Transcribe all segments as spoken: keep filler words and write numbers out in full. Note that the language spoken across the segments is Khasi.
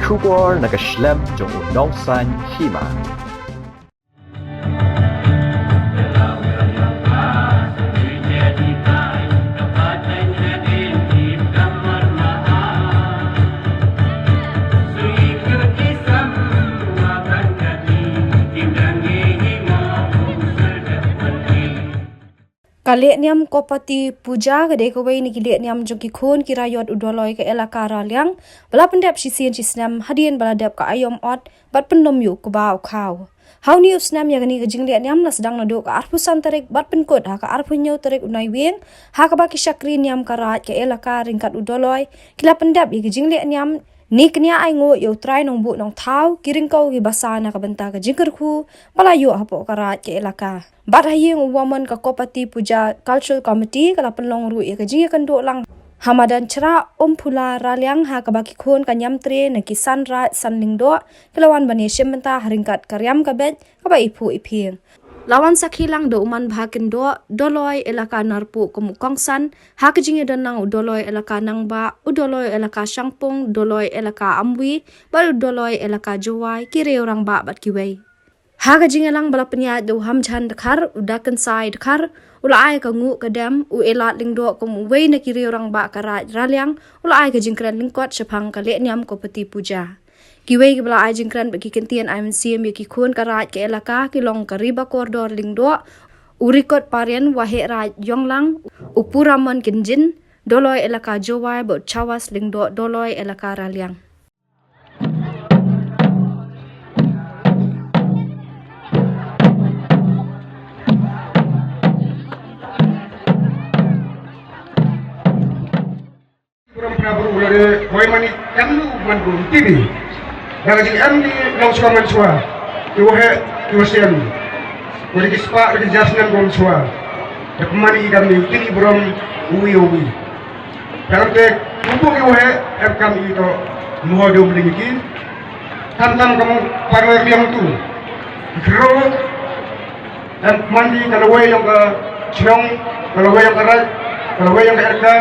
Khubor na ka shlem jong u nongsan hima. Ka lehniam Kopati Puja ka dei kawei na ki lehniam jong ki khun ki raiot u Doloi ka elaka Raliang, ba la pyndep shisien shisnem hadien ba la dep ka aïom ot bad pynlum ïa u kba u khaw. Ha une u snem ïa kane ka jinglehniam la sdang naduh ka arphew san tarik bad pynkut ha ka arphew hynñiew tarik u Naiwieng, ha kaba ki shakri niam ka Raid ka elaka ryngkat u Doloi ki la pyndep ïa ka jinglehniam ne kñia ainguh ïa u Trai Nongbuh Nongthaw, ki ryngkew ki basa na ka bynta ka jingkyrkhu ba la ïoh hapoh ka Raid ka elaka. Bad ha ïing u Waman ka Kopati Puja Cultural Committee ka la pynlong ruh ïa ka jingïakynduh lang ha madan Chrah Umphula Raliang, ha kaba ki khun ka Niamtre na ki San Raid San Lyngdoh ki la wan ban ïashim bynta ha ryngkat ka riam ka beit kaba iphuh iphieng. La wan sakhi lang da u Manbha Kyndoh, Doloi elaka Narpuh kum u kongsan, ha ka jingïadon lang u Doloi elaka Nangbah, u Doloi elaka Shangpung, Doloi elaka Amwi bad u Doloi elaka Jowai, ki riew rangbah bad kiwei. Ha ka jingïalang ba la pynïaid da u Hamjan Dkhar, u Dakynsai Dkhar u la ai ka nguh ka dem, u Elad Lyngdoh kum uwei na ki riew rangbah ka Raid Raliang u la ai ka jingkren lyngkot shaphang ka lehniam Kopati Puja. Kiwei kiba la ai jingkren bad ki kyntien ai mynsiem ïa ki khun ka Raid ka elaka ki long ka Ribakordor Lyngdoh, u Rikot Parien Waheh Raid Ïonglang, u Puramon Kynjin, Doloi elaka Jowai bad u Chawas Lyngdoh, Doloi elaka Raliang. Burom Prabhu lare hoi mani kamnu man bru tini. Daga jing em ni long chwa man chwa. Iwa he, iwa sian. Wadi ki spa, wadi ki jasnan brom chwa. Yak mani ikan ni tini burom uwi uwi. Dalam te kupu iwa he, em kam i to muho dom lingki. Tam tam kamu parwe liang tu. Kro em mandi ka lawei ïong ka chnong, ka lawei ïong ka raid, ka lawei ïong ka erka,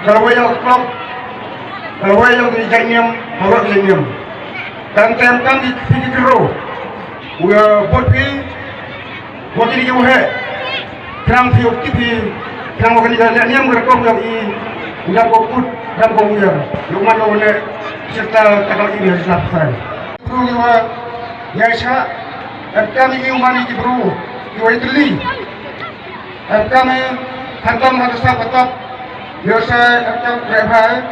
ka lawei ïong ka klok, ka lawei ïong ka janiam, ka lawei ka janiam. Kan tem kan di phi ki kro. Uya bot phi, bot ini ki wahe. Krang phi ukti phi, krang wa kani ka niam ka kom ïong i, uya ko kut, dam ko uya. Ïong man ko ne, serta takal ini harus lapsai. Kru ni wa, ya sha, em kan ini umani ki bru, ki wa itli. Em kane, hantam hada sa patap, yo sa em kam re bhai,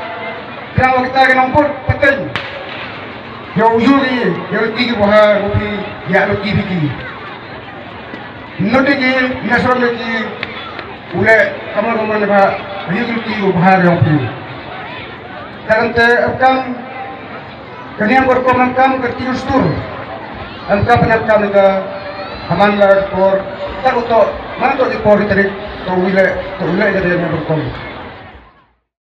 kang wa kita ki nongput pateng. Yo yuri, yo ki ki bhai, yo ki, ya lo ki biki. Note ki, nasron ki, ule, kamar kamar ba, yo ki bhai yo ki. Karante em kam, Kane em bor kom em kam ka tiu stur. Em kam em kam ka haman la por. Tak uto, man to di por di tarik, to wile, to wile dari em bor kom.